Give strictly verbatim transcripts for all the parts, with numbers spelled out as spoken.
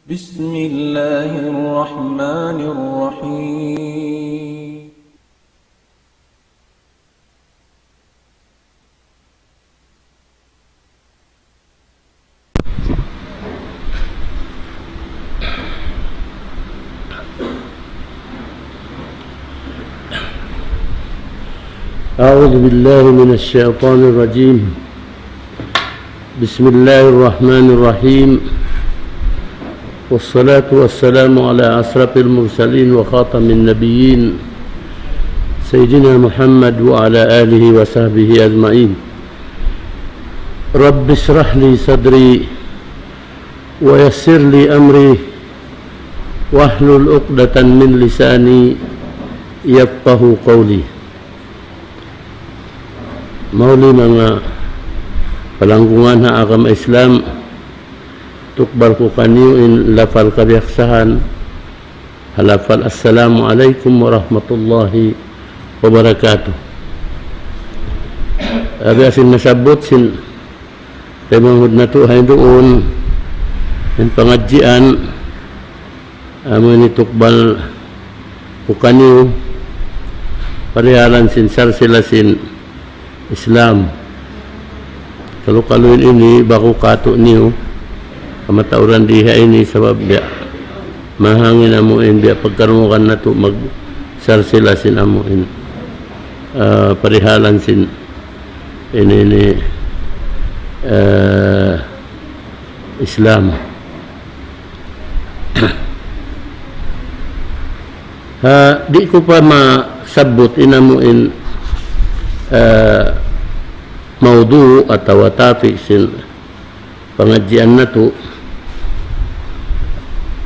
بسم الله الرحمن الرحيم. أعوذ بالله من الشيطان الرجيم. بسم الله الرحمن الرحيم. والصلاة والسلام على أشرف المرسلين وخاتم النبيين سيدنا محمد وعلى آله وصحبه أجمعين. رب اشرح لي صدري ويسر لي أمري واحلل عقدة من لساني يفقهوا قولي. Mauli manga palanggungan ha agama Islam, tukbal ku kaniyu in lafal kabiyaksahan, ha lafal Assalamu alaykum warahmatullahi wabarakatuh. Biya' sin nasabbut sin taymanghud natu' ha duun, in pangadjian, amu ini tukbal ku kaniyu, parihalan sin salsila sin Islam. Kalu-kalu ini ba'gu katu'niyu, kamatauran di ha ini sabab biya' mahang in amu in biya' pagkarungugan natu' magsalsila sin amu in, ah, parihalan sin ini, ini, ah, Islam. Ha, di' ku pa masabbut in amu in, ah, mawdu' atawa topic sin pangadjian natu'.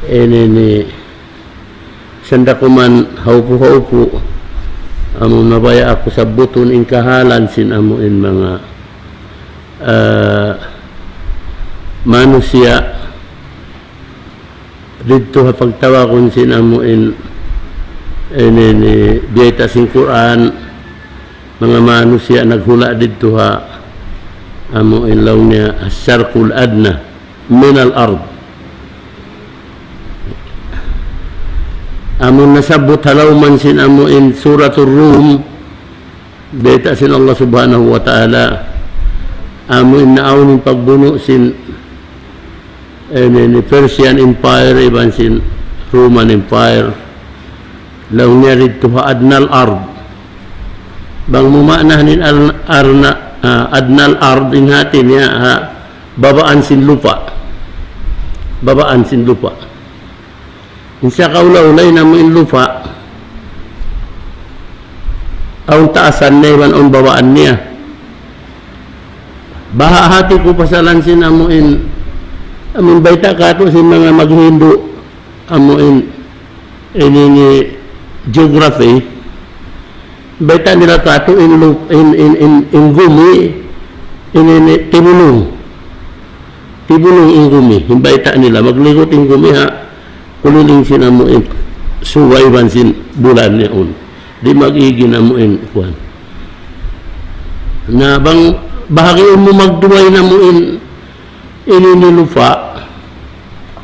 Ini, ini, sanda' ku man haupu-haupu, amu mabaya' aku sabbutun in kahalan sin amu in manga, ah, manusiya' didtu ha pagtawagun sin amu in, ini, ini, biyayta' sin Qur'an, manga manusiya' naghula' didtu ha amu in laung niya الشرق الأدنى من الأرض. Amu nasabbut ha lawm sin amu in Suratul Rum, biyayta' sin Allah Subhanahu wa Ta'ala, amu in naawn in pagbunu' sin, eh, ini, ini Persian Empire iban sin Roman Empire. Laung niya didtu ha adnal ard. Bang mu maana in al-, arna, ah, adnal ard, in hati niya ha babaan sin lupa'. Babaan sin lupa'. In sakaula-ula in amu in lupa', awn taasan niya iban awn babaan niya. Baha' hati ku pasalan sin amu in, amu in bayta' katu' sin manga maghindu', amu in, ini, ini geography, bayta' nila katu' in lup-, in, in, in, in gumi, ini, ini tibulung. Tibulung in gumi. In bayta' nila, magligut in gumi ha kuliling sin amu in suga iban sin bulan yaun. Di' mag-ig in amu in kuwan. Na bang bahagiun mu magduwa in amu in ini, ini lupa',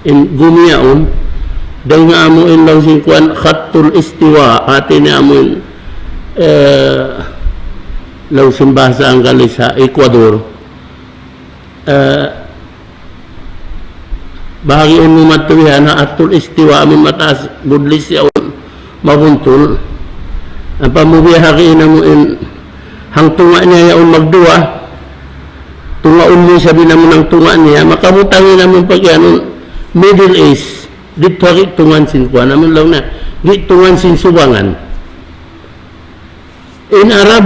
in gumi yaun, dayn ha amu in laung sin kuwan khattul istiwa, hati niya amu in, eh, laung sin bahasa Anggalis ha Ecuador. Eh, bahagiun mu madtu bihan ha khattul istiwa, amu in mataas, gudlis yaun, mabuntul. Ampa mu biya' ha kiin amu in hangtunga' niya yaun magduwa, tungaun mu isab in amu in hangtunga' niya, makabutang in amu in pagiyanun Middle East, didtu ha gi'tungan sin kuwan, amu in laung niya, gi'tungan sin subangan. In Arab,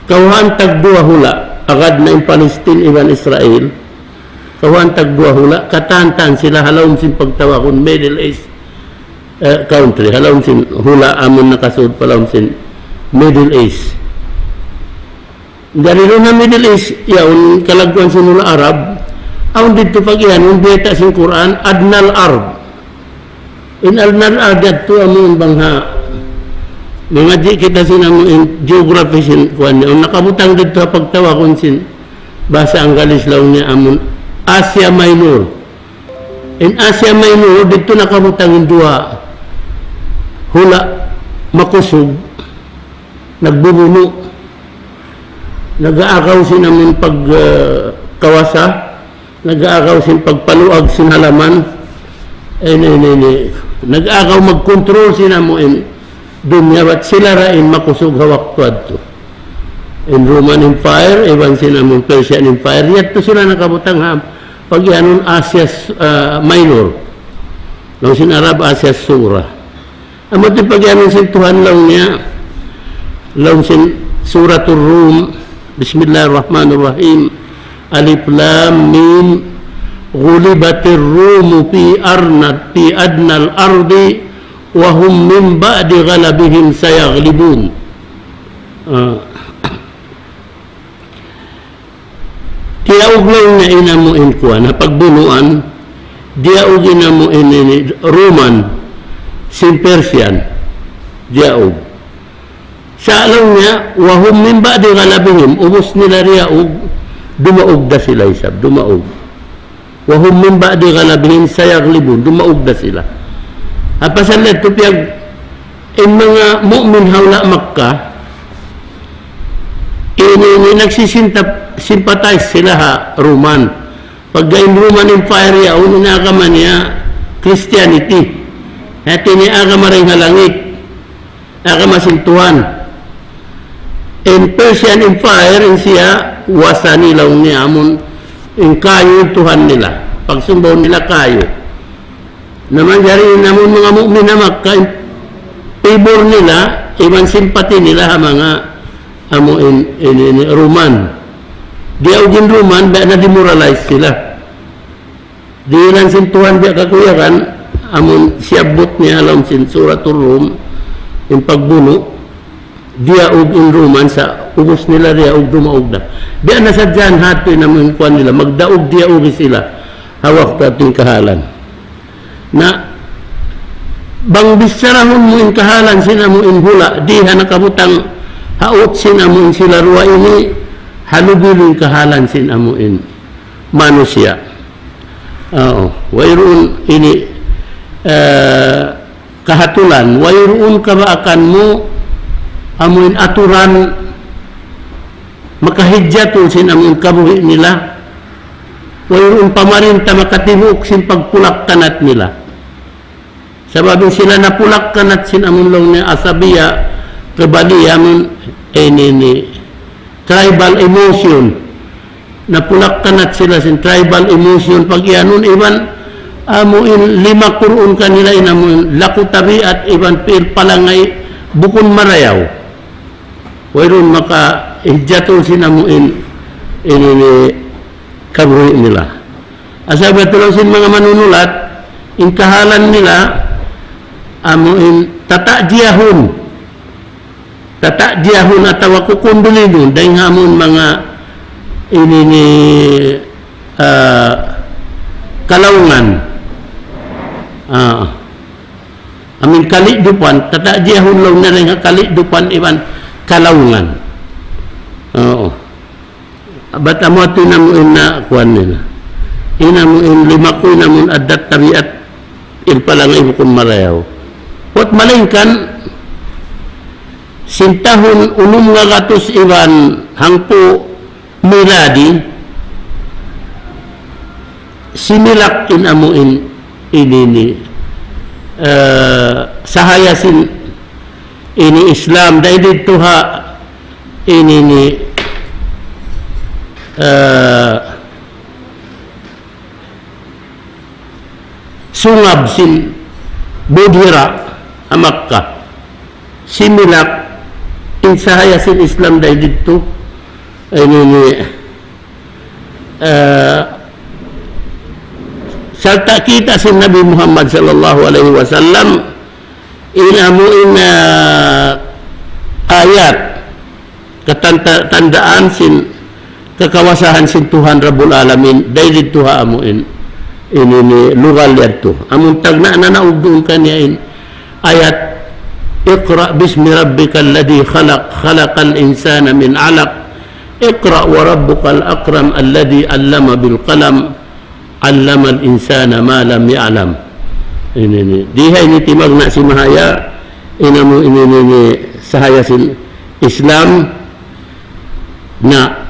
kawhaan tagduwa hula', agad na in Palestine iban Israel, kawhaan tagduwa hula', katan-katan sila ha lawm sin pagtawagun Middle East, eh, country, ha lawm sin hula' amun nakasud pa lawm sin Middle East. Dari duun ha Middle East, yaun kalagguan sin hula' Arab, awn didtu pagiyanun, biyayta' sin Qur'an, adnal ard. In adnal ard yadtu amu in bang ha, mangadji' kita sin amu in geography sin kuwan niya. Awn nakabutang didtu ha pagtawagun sin bahasa Anggalis laung niya amun Asia Minor. In Asia Minor, didtu nakabutang in duwa hula' makusug, nagbubunu', nag-aagaw sin amun pag, ah, kawasa, nag-aagaw sin pagpaluag sin halaman, in, in, in, in, nag-aagaw magkontrol sin amu in dunya, bat sila ra in makusug ha waktu yadtu. In Roman Empire, iban sin amun Persian Empire, yadtu sila nakabutang ha pagiyanun Asia, ah, Minor. Laung sin Arab, Asia Sughra. Amu yadtu in pagiyanun sin Tuhan laung niya, laung sin Suratul Rum, بسم الله الرحمن الرحيم. ألف لام ميم. غلبت الروم في أرن-، في أدنى الأرض وهم من بعد غلبهم سيغلبون. Ah. Diyaug laung niya in amu in kuwan, ha pagbunuan, diyaug in amu in, in Roman, sin Persian, diyaug. Sa' laung niya, وهم من بعد غلبهم, ubus nila diyaug, dumaug da sila isab, dumaug. وهم من بعد غلبهم سيغلبون, dumaug da sila. Apa sa' laung niya, in manga mu'min ha hula' Makkah, ini, ini nagsisintap-, sympathize sila ha Roman. Pagga in Roman Empire yaun, in agama niya Christianity. Hati niya agama dayn ha langit. Agama sin Tuhan. In Persian Empire, in siya, wasani laung niya amun, in kayu in Tuhan nila. Pagsumbahan nila kayu. Na manjari in amun manga mu'min ha Makkah, in favor nila, iban simpati nila ha manga amu in, in, in Roman. Diyaug in Roman, biya' na-demoralize sila. Dihilan sin Tuhan biya' kakuyagan, amun siyabbut niya ha lawm sin Suratul Rum, in pagbunu', diyaug in Roman sa' ubus nila diyaug dumaug da. Biya' na sadja hati in amun kuwan nila, magdaug diyaug sila, ha waktu yadtu in kahalan. Na, bang bicharahun mu in kahalan sin amu in hula', di' ha nakabutang ha ut sin amu in sila duwa ini, ha lubi in kahalan sin amu in manusiya'. Oo, wayruun ini, eh, kahatulan, wayruun kabaakan mu, amu in aturan makahidjatul sin amu in kabuhi' nila, wayruun pamarinta makatibuuk sin pagpulak-kanat nila. Sabab in sila napulak-kanat sin amun laung niya asabiya, kibali amun, eh, ini, ini, tribal emotion. Napulak-kanat sila sin tribal emotion pagiyanun iban amu in limaku duun kanila in amu in laku tabiat iban pi'il palangay bukun marayaw. Wayruun makahidjatul sin amu in, ini, ini, kabuhi' nila. Asal betul sin manga manunulat, in kahalan nila, amu in tata'jiyahun. Tata'jiyahun atawa kukundulinun, dayng ha amu in manga ini ini, ah, kalaungan. Ah. Amu in kalidupan, tata'jiyahun laung niya dayng ha kalidupan iban kalaungan. Oo. Bat amu yadtu in amu in na kuwan nila. In amu in limaku in amu in addat tabiat, pi'il palangay bukun marayaw. Bat malaingkan, sin tahun unum ngagatus iban hangpu' miladi, similak in amu in, ini ini, eh, sahaya sin ini Islam, dayn didtu ha, ini ini, eh, sungab sin Budhira ha Makkah. Similak in sahaya sin Islam dayn didtu, ini ini, eh, sarta' kita' sin Nabi Muhammad sallallahu alayhi wasallam, in amu in, ah, ayat, katanda-, tandaan sin kakawasahan sin Tuhan Rabbul Alamin, dayn didtu ha amu in, ini ini lugal yadtu. Amun tagna' na naug duun kaniya in ayat, اقرأ باسم ربك الذي خلق، خلق الإنسان من علق، اقرأ وربك الأكرم الذي علم بالقلم، علم الإنسان ما لم يعلم. Ini, ini. Di ha ini timagna' sin mahaya, in amu ini, ini, ini, sahaya sin Islam, na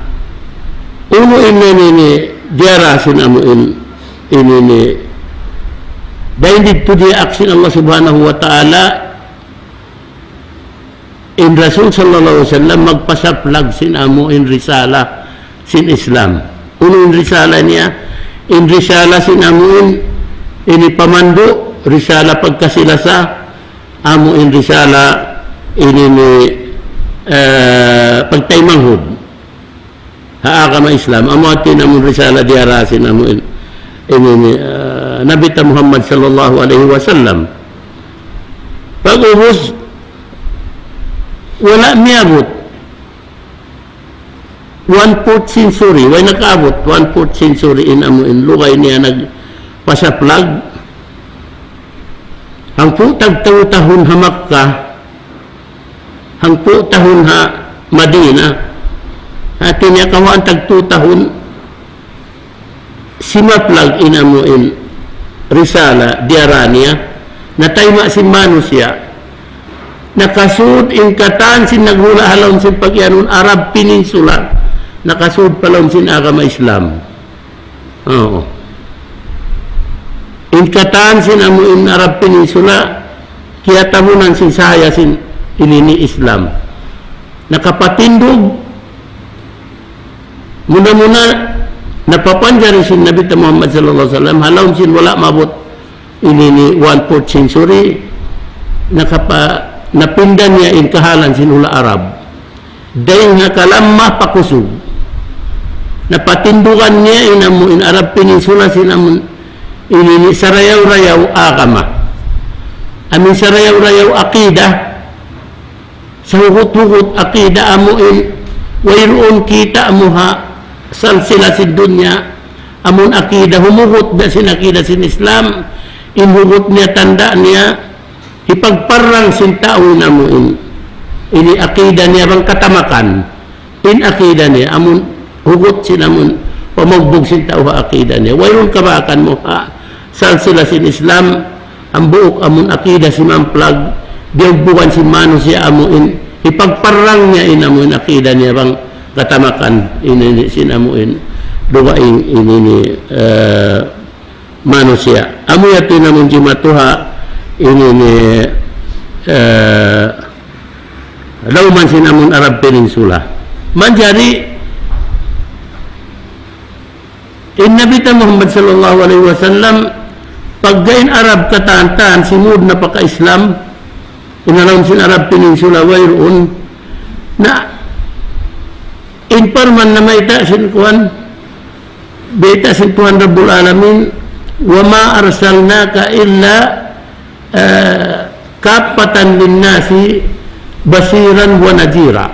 unu in ini, ini, diyara sin amu in, ini, ini, dayn didtu diyaak sin Allah Subhanahu wa Ta'ala, in Rasul sallallahu alayhi wasallam magpasaplag sin amu in risala sin Islam. Unu in risala niya? In risala sin amu in, ini pamandu', risala pagkasi-lasa, amu in risala ini ini, eh, pagtaymanghud ha agama Islam. Amu hati in amu in risala diyara sin amu in, ini ini, eh, Nabi ta Muhammad sallallahu alayhi wasallam. Pag'ubus, wala' miyabut one fourth century, way nakaabut one fourth century in amu in lugay niya nagpasaplag. Hangpu' tagtū tahun ha Makkah, hangpu' tahun ha Madinah. Hati niya kawhaan tagtū tahun simaplag in amu in risala diyara niya, natayma' sin manusiya'. Nakasud in katan sin naghula' ha lawm sin pagiyanun Arab Peninsula, nakasud pa lawm sin agama Islam. Oo. In katan sin amu in Arab Peninsula, kiyatabunan sin sahaya sin ini ini Islam. Nakapatindug, muna-muna, napapanjari sin Nabi ta Muhammad sallallahu alayhi wasallam, ha lawm sin wala' maabut ini ini one fourth century, nakapa-, napinda niya in kahalan sin hula' Arab. Dayn ha kalamma pa kusug. Napatindugan niya in amu in Arab Peninsula sin amu in ini ini sarayaw-rayaw agama. Amu in sarayaw-rayaw akida. Sahugut-hugut akida amu in wayruun kita' mu ha salsila sin dunya. Amu in akida humugut da sin akida sin Islam. In hugut niya tanda' niya hipagparrang sin tau in amu in ini akida niya bang katamakan. In akida niya, amu in hugut sin amu in pamagbug sin tau ha akida niya. Wayruun kabakan mu ha salsila sin Islam, hambuuk amu in akida simaplag, biyugbugan sin manusiya' amu in hipagparrang niya in amu in akida niya bang katamakan ini ini sin amu in dugaing ini ini, eh, manusiya'. Amu yadtu in amu in jimatu ha ini ini, eh, lawman sin amu in Arab Peninsula. Manjari in Nabi ta Muhammad sallallahu alayhi wasallam, pagga in Arab katan-katan simud na pagka-Islam, in ha lawm sin Arab Peninsula wayruun. Na, in parman namayta' sin kuwan, bayta' sin Tuhan Rabbul Alamin, وما أرسلناك إلا, eh, كافة للناس بشيرا ونذيرا.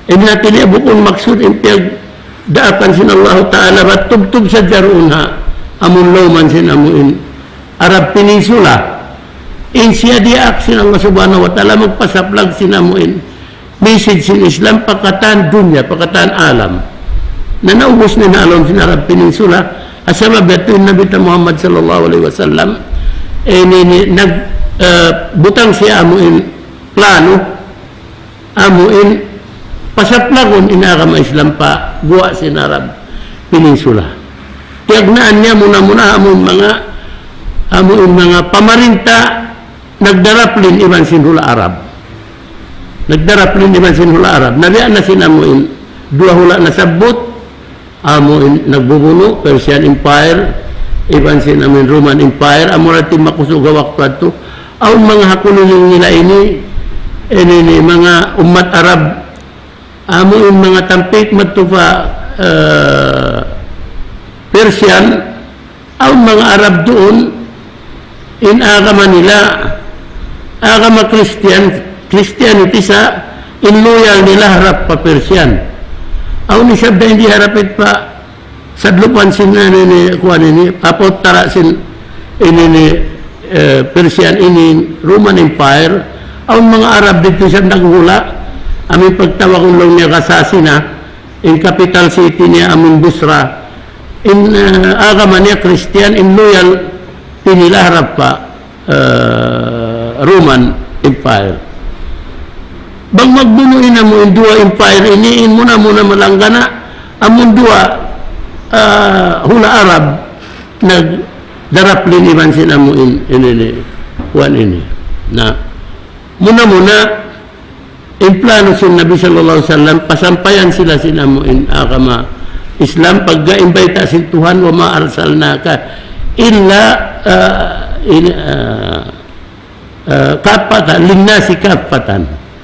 In hati niya bukun maksud in piyagdaakan sin Allahu Ta'ala, bat tubtub sadja duun ha amu in lawman sin amu in Arab Peninsula. In siya diyaak sin Allah Subhanahu wa Ta'ala magpasaplag sin amu in message sin Islam pa katan dunya, pa katan alam. Na naubus na in ha lawm sin Arab Peninsula, ha sabab yadtu in Nabi ta Muhammad sallallahu alayhi wasallam, ini, ini, nag-, eh, butang siya amu in plano, amu in pasaplagun in agama Islam pa guwa' sin Arab Peninsula. Tiyagnaan niya muna-muna amu in manga, amu in manga pamarinta nagdaraplin iban sin hula' Arab. Nagdaraplin iban sin hula' Arab. Nabiya' na sin amu in duwa hula' nasabbut, amu in nagbubunu', Persian Empire, iban sin amu in Roman Empire, amu ra in makusug ha waktu yadtu. Awn manga ha kuliling nila ini, ini, ini, manga ummat Arab, amu in manga tampik madtu pa, eh, Persian, awn manga Arab duun, in agama nila, agama Christian, Christianity sa, in loyal nila harap pa Persian. Awn isab da in di harap pa sadlupan sin, ini, ini, kuwan ini, apa utara sin, ini, ini, eh, Persian ini, Roman Empire. Awn manga Arab didtu isab naghula', amu in pagtawagun laung niya Gasasina, in capital city niya amu in Busra. in, ah, agama niya Christian, in loyalty nila harap pa, ah, Roman Empire. Bang magbunu' in amu in duwa empire ini, in muna-muna malanggana, amun duwa, ah, hula' Arab, nagdaraplin iban sin amu in, in, ini, kuwan ini. Na, muna-muna, in plano sin Nabi sallallahu alayhi wasallam, pasampayan sila sin amu in agama Islam, pagga in bayta' sin Tuhan, وما أرسلناك إلا, ah, in, ah, ah, كافة للناس كافة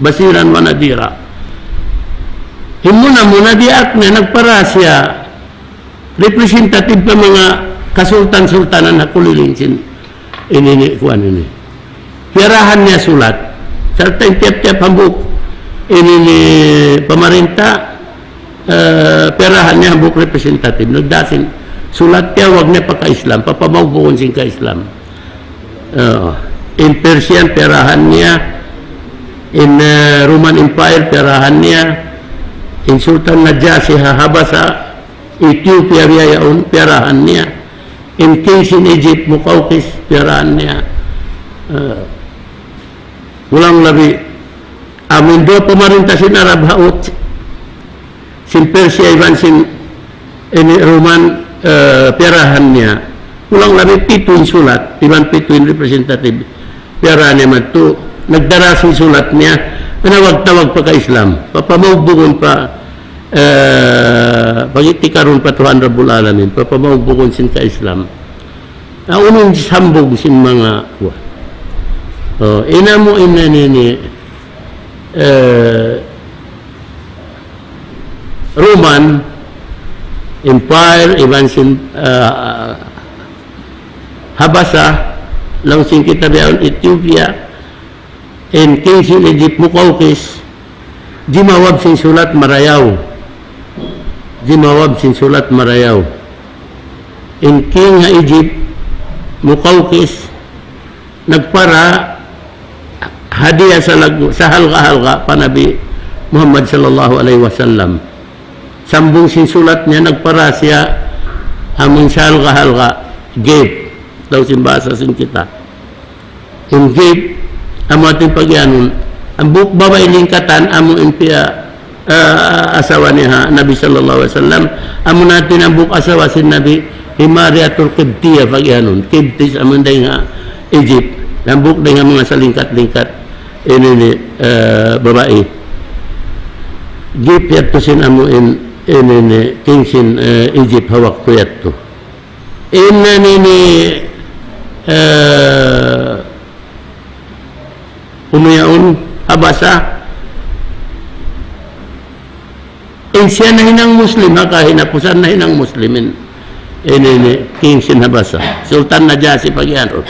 بشيرا ونذيرا. In muna-muna diyaak niya, nagpara siya representative pa manga kasultan-sultanan ha kuliling sin ini, ini, kuwan ini. Piyarahan niya sulat. Sarta' in tiyap-tiyap hambuuk ini, ini pamarinta, eh, piyarahan niya hambuuk representative. Nagdā sin sulat, tiyawag niya pa ka-Islam, papamaugbukun sin ka-Islam. Ah, in Persian piyarahan niya, in, eh, Roman Empire piyarahan niya, in Sultan Najashi ha Habasa, Ethiopia biya' yaun, piyarahan niya. In king sin Egypt, Muqawqis, piyarahan niya. Ah, kulang labi, amun duwa pamarinta sin Arab ha ut, sin Persia iban sin ini Roman, eh, piyarahan niya. Kulang labi pitu in sulat, iban pitu in representative. Piyarahan niya madtu, nagdara sin sulat niya, pinawag-tawag pa ka-Islam. Papamaugbukun pa, eh, pagitikarun pa Tuhan Rabbul Alamin, papamaugbukun sin ka-Islam. Na unu in sambung sin manga kuwan. Oh, in amu in ini, ini, eh, Roman Empire, iban sin, ah, Habasa, laung sin kita bihaun Ethiopia, in king sin Egypt Muqawqis, jimawab sin sulat marayaw. Jimawab sin sulat marayaw. In king ha Egypt, Muqawqis, nagpara hadiya salaggu', sahalga'-halga' pa Nabi Muhammad sallallahu alayhi wasallam. Sambung sin sulat niya, nagpara siya amun sahalga'-halga', gift, daw sin bahasa sin kita. In gift, amu atin pagiyanun. Hambuuk babai lingkatan, amu in piya, ah, asawa niya ha Nabi sallallahu alayhi wasallam. Amu na in hambuuk asawa sin Nabi, hi Mariatul Qibtiyah pagiyanun. Qibtis amun dayng ha Egypt. Hambuuk dayng ha manga salingkat-lingkat. Ini ini, eh, babai. Gift yadtu sin amu in, ini ini, king sin, eh, Egypt ha waktu yadtu. In ini ini, eh, unu yaun, Habasa. In siya nahinang Muslim, ha kahinapusan nahinang Muslim in, ini ini, king sin Habasa. Sultan Najashi pagiyanun.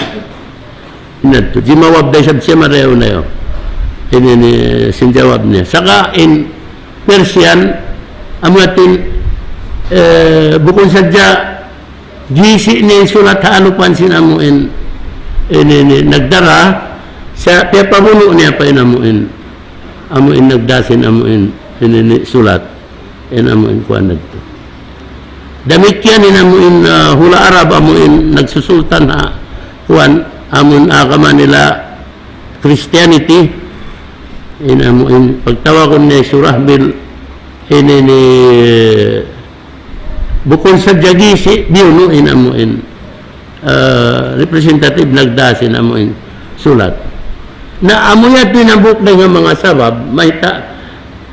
Natu, jimawab da isab siya marayaw na yaun. Ini ini, sin jawab niya. Saka in Persian, amu atin, eh, bukun sadja gisi' niya in sulat ha alupan sin amu in, ini ini, nagdara, sa' piyapabunu' niya pa in amu in, amu in nagdā sin amu in, ini ini, sulat. In amu in kuwan nagtu. Damikkiyan in amu in, ah, hula' Arab amu in nagsusultan ha kuwan, amu in agama nila Christianity. In amu in pagtawagun niya Surahbil, ini ini, bukun sadja gisi', biyunu' in amu in, ah, representative nagdā sin amu in sulat. Na amu yadtu in hambuuk dayng ha manga sabab, mayta',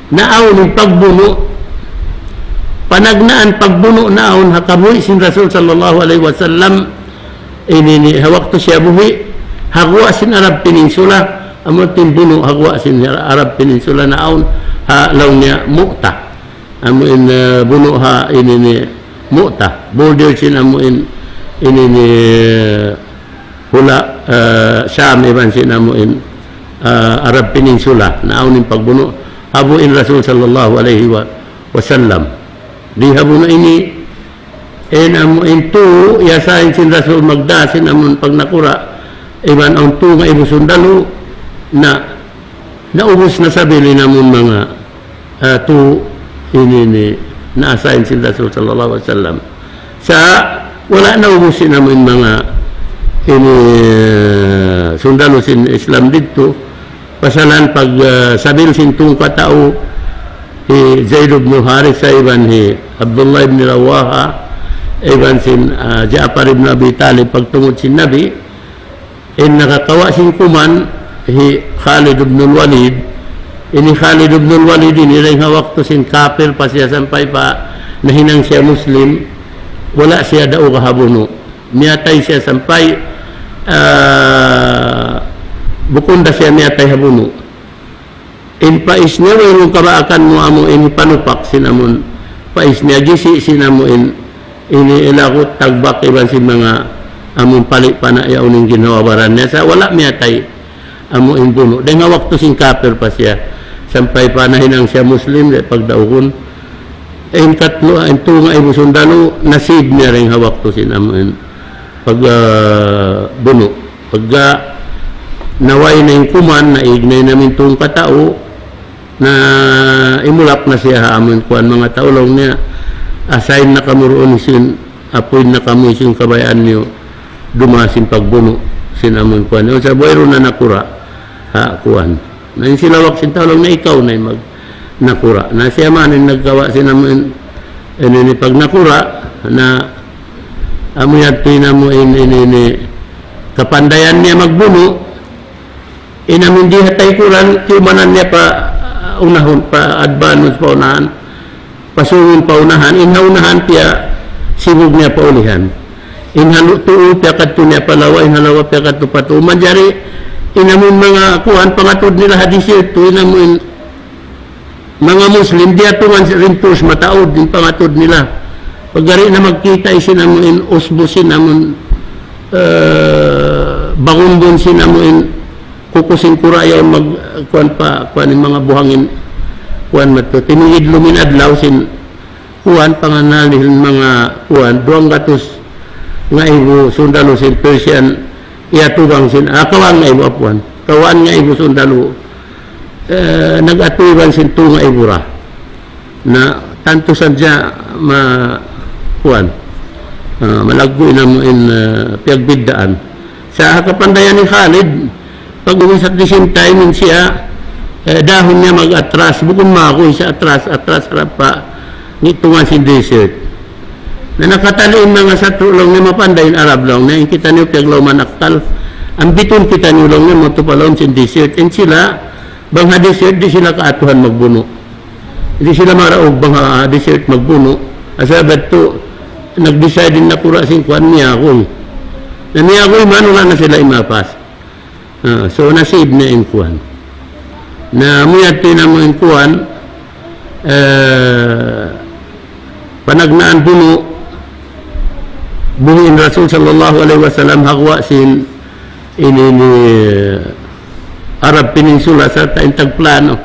naawn in pagbunu', panagnaan pagbunu' naawn ha kabuhi' sin Rasul sallallahu alayhi wasallam, ini ini, ha waktu siya buhi', ha guwa' sin Arab Peninsula, amu in bunu' ha guwa' sin Arab Peninsula naawn, ha laung niya Mu'ta. Amu in, eh, bunu' ha ini ini Mu'ta. Border sin amu in ini ini, eh, hula', eh, Sham iban sin amu in, eh, Arab Peninsula. Naawn in pagbunu' ha buhi' in Rasul sallallahu alayhi wa, wasallam. Di ha bunu' ini, in amu in tu, iyasahin sin Rasul magdā sin amu in pagnakura', iban awn tu nga ibu sundalu, na, naubus na sabil in amu in manga, ah, tu, ini ini, naasahin sin Rasul sallallahu alayhi wasallam. Sa' wala' naubus in amu in manga ini, eh, sundalu sin Islam didtu, pasalan pag, eh, sabil sin tungka tau, hi Zaid ibn Haritha iban hi Abdullah ibn Rawaha, iban sin, ah, Ja'far ibn Abi Talib pagtungud sin Nabi, in nakakawa' sin kuman hi Khalid ibn al-Walid. Ini Khalid ibn al-Walid ini dayn ha waktu sin kapir pa siya sampay pa nahinang siya Muslim, wala' siya daug ha bunu'. Miyatay siya sampay, ah, bukun da siya miyatay ha bunu'. In pais niya, wayruun kabaakan mu amu in panupak sin amun pais niya, gisi' sin amu in, ini ilagut tagbak iban sin manga amun pali' pana yaun in ginhawa-baran niya, sa' wala' miyatay amu in bunu'. Dayn ha waktu sin kapir pa siya, sampay pa nahinang siya Muslim, di' pagdaugun. In katlu, in tunga' ibu sundalu, nasib niya dayn ha waktu sin amu in pag, ah, bunu'. Pagka naway na in kuman, naig na in amu in tungka tau, na imulak na siya ha amu in kuwan manga tau laung niya, assign na kamu duun sin, appoint na kamu sin kabayaan niyu, duma sin pagbunu' sin amu in kuwan. Sa' buway duun na nakura', ha, kuwan. Na in silawak sin tau laung niya ikaw na in mag-, nakura'. Na siya man in nagkawa' sin amu in, in, in pagnakura', na amu yadtu in amu in, in, in, kapandayan niya magbunu', in amu in di' ha taykuran, tiyumanan niya pa, ah, unahun, pa advance, pa unahan, pasungun pa unahan, in ha unahan piya sibug niya pa ulihan. In ha lu-, tuu piya kadtu niya pa lawa, in ha lawa piya kadtu pa tuu. Manjari, in amu in manga kuwan, pangatud nila hadis yadtu, in amu in manga Muslim, diyatungan sin reinforce mataud in pangatud nila. Pagari na magkita' sin amu in usbu sin amu in, eh, bangunbun sin amu in kuku sin kura' yaun mag, kuwan pa, kuwan in manga buhangin, kuwan matu. Timingid lumin adlaw sin kuwan, panganal sin manga kuwan, duwang gatus ngaibu sundalu sin Persian, iyatubang sin, ah, kawhaan ngaibu, apuan. Kawhaan ngaibu sundalu, eh, nag-atu iban sin tu ngaibu ra. Na tantu sadja ma-, kuwan. Ah, malaggu' in amu in, eh, piyagbiddaan. Sa' ha kapandayan ni Khalid, pag-uwi sa' at the same time in siya, eh, dahun niya mag-atras, bukun maguy sa' atras, atras harap pa ngitungan sin desert. Na nakatali in manga satru' laung niya, mapanday in Arab laung niya, in kitaniyu piyaglauman akkal, ambitun kitaniyu laung niya, madtu pa lawm sin desert. In sila, bang ha desert, di' sila kaatuhan magbunu'. Di' sila maraug bang ha desert magbunu'. Asal bat tu, nag-decide in nakura' sin kuwan, miyaguy. Na miyaguy man, wala' na sila imapas. Ah, so, nasib niya in kuwan. Na amu yadtu in amu in kuwan, eh, panagnaan bunu', buhi' in Rasul sallallahu alayhi wasallam, ha guwa' sin ini, ini Arab Peninsula sarta' in tagplano,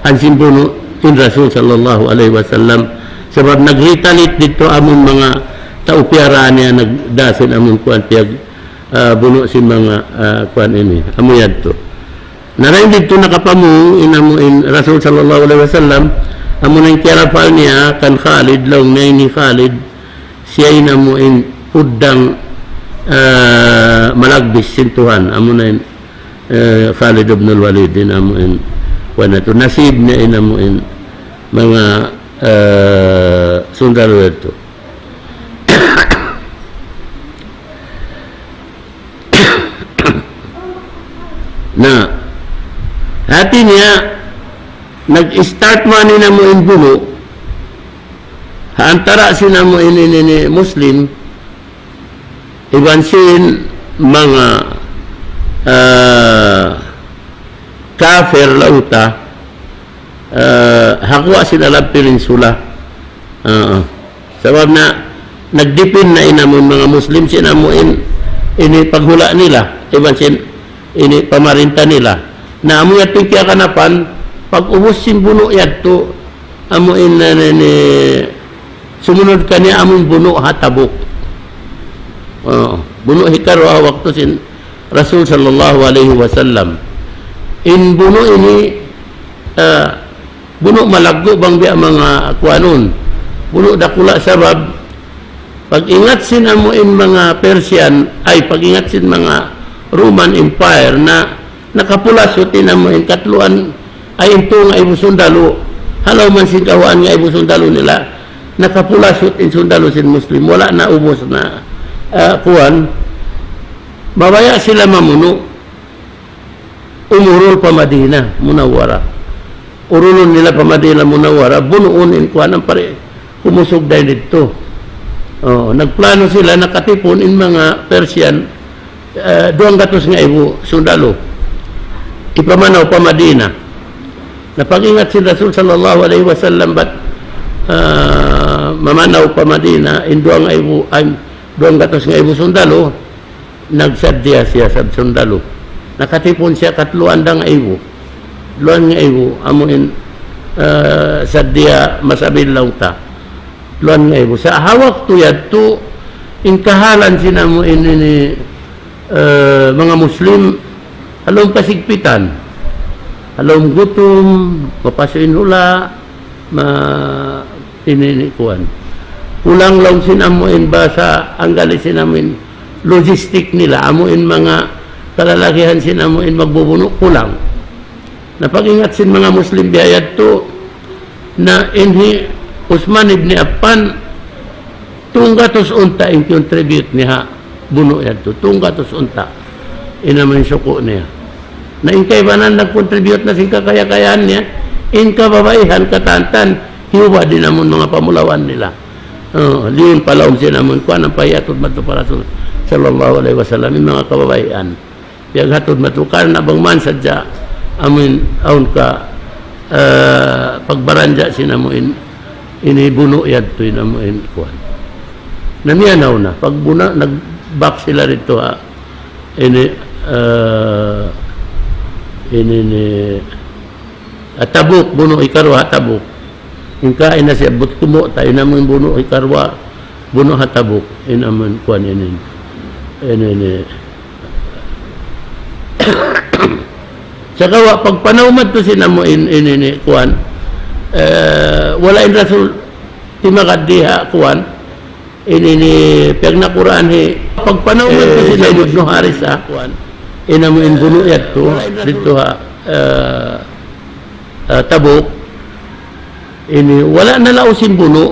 hansin bunu' in Rasul sallallahu alayhi wasallam. Sabab nag-retaliate didtu amun manga tau piyaraan niya nagdasin amun kuwan piyag ah, bunu' sin manga, ah, kuwan ini. Amu yadtu. Na dayn didtu nakapamung in amu in Rasul sallallahu alayhi wasallam, amu na in kiyarapal niya kan Khalid, laung niya ini Khalid, siya in amu in puddang, ah, malagbis sin Tuhan, amu na in, eh, Khalid ibn al-Walid, in amu in, kuwan yadtu, nasib niya in amu in, manga, eh, sundalu yadtu. Na, hati niya, nag-start man in amu in bunu', ha antara' sin amu in, in, in Muslim, iban sin manga, ah, kafir laung ta, ah, ha guwa' sin Arab Peninsula. Ah, sabab na, nagdipin na in amu in manga Muslim sin amu in, ini paghula' nila, iban sin ini pamarinta nila. Na amu yadtu in kiyaganapan, pag-ubus sin bunu' yadtu, amu in, ah, ini, sumunud kaniya amu in bunu' ha Tabuk. Oh, bunu' hikaruwa waktu sin Rasul sallallahu alayhi wasallam. In bunu' ini, ah, bunu' malaggu' bang biya' manga kuwanun. Bunu' dakula' sabab, Pag-ingat sin amu in manga Persian, ay, pag-ingat sin manga Roman Empire na nakapulasut in amu in katluan, ay, in tū ngaibu sundalu, halaum sin kawhaan ngaibu sundalu nila, nakapulasut in sundalu sin Muslim, wala' na, ubus na, ah, kuwan, mabaya' sila mamunu'. Umurul pa Madina Munawwara. Urulun nila pa Madina Munawwara, bunuun in kuwan ampa di' kumusug dayn didtu. Oh, nagplano sila, nakatipun in manga Persian, eh, duwanggatus ngaibu sundalu. Ipamanaw pa Madina. Na pag-ingat sin Rasul sallallahu alayhi wasallam bat, ah, mamanaw pa Madina, in duwa ngaibu, ay, duwanggatus ngaibu sundalu, nagsaddiya siya sad sundalu. Nakatipun siya katluan da ngaibu. Luan ngaibu, amu in, eh, saddiya masabil laung ta. Luan ngaibu. Sa' ha waktu yadtu, in kahalan sin amu in ini, eh, manga Muslim, halaum kasigpitan. Halaum gutum, mapasu' in hula', ma-, ini, ini, kuwan. Kulang laung sin amu in bahasa Anggalis sin amu in logistic nila, amu in manga kalalagihan sin amu in magbubunu' kulang. Na pag-ingat sin manga Muslim biya' yadtu, na in hi Usman ibn Affan, tunggatus unta' in contribute niya ha bunu' yadtu, tunggatus unta'. In amu in suku' niya. Na in kaibanan nag-contribute na sin kakaya-kayaan niya, in kababaihan katantan, hiyubad in amun manga pamulawan nila. Oh, liyun pa laum sin amun kuwan, ampa hiyatud madtu pa Rasul sallallahu alayhi wasallam, in manga kababaihan. Piyaghatud madtu karna' bang man sadja amun awn ka, eh, pagbaranja' sin amu in, ini bunu' yadtu in amu in kuwan. Na miyanaw na, pagbuna', nagbak sila didtu ha, ini, eh, ini, ini, ah, Tabuk, bunu' hikaruwa ha Tabuk. In kaina siya, but kumu' ta, in amu in bunu' hikaruwa, bunu' ha Tabuk, in amu in kuwan ini. Ini, ini. Sagawa' pagpanaw madtu sin amu in, ini, ini, kuwan. Eh, wala' in Rasul timagad di ha kuwan. Ini, ini, piyagnakuraan hi. Pagpanaw madtu sin Zaid ibn Haritha, kuwan. In amu in bunu' yadtu, didtu ha, eh, eh, Tabuk. Ini, wala' nalaus in bunu'.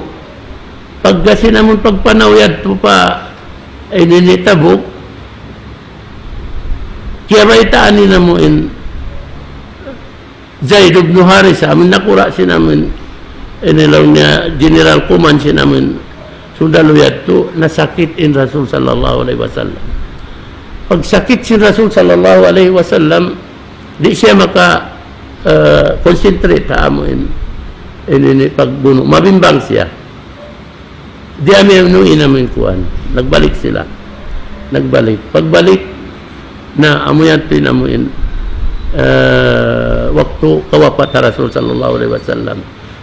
Pagga sin amun pagpanaw yadtu pa, ini, ini Tabuk. Kiyabaytaan in amu in Zaid ibn Haritha, amun nakura' sin amun, ini laung niya, General Command sin amun sundalu yadtu, nasakit in Rasul sallallahu alayhi wasallam. Pagsakit sin Rasul sallallahu alayhi wasallam, di' siya maka, eh, concentrate ha amu in, ini, ini pagbunu'. Mabimbang siya. Di' amu in unu in amu in kuwan. Nagbalik sila. Nagbalik. Pagbalik, na amu yadtu in amu in, eh, waktu kawapat ha Rasul sallallahu alayhi wasallam.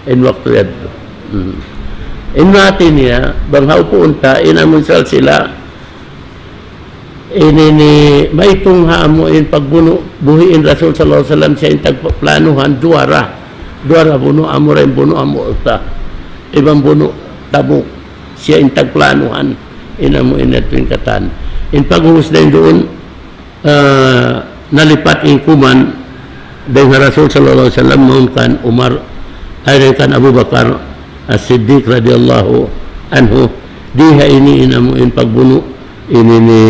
In waktu yadtu. Hmm. In hati niya, bang ha upuun ta, in amu in salsila, ini ini maitung ha amu in pagbunu' buhi' in Rasul sallallahu alayhi wasallam, siya in tagplanuhan duwa ra. Duwa ra bunu', amu ra in bunu' ha Mu'ta. Iban bunu' Tabuk. Siya in tagplanuhan. In amu in yadtu in katan. In pag'ubus dayn duun, ah, nalipat in kuman dayn ha Rasul sallallahu alayhi wasallam mawn kan Umar, ay, dayn kan Abu Bakar As-Siddiq radiyallahu anhu, di ha ini in amu in pagbunu' ini ini,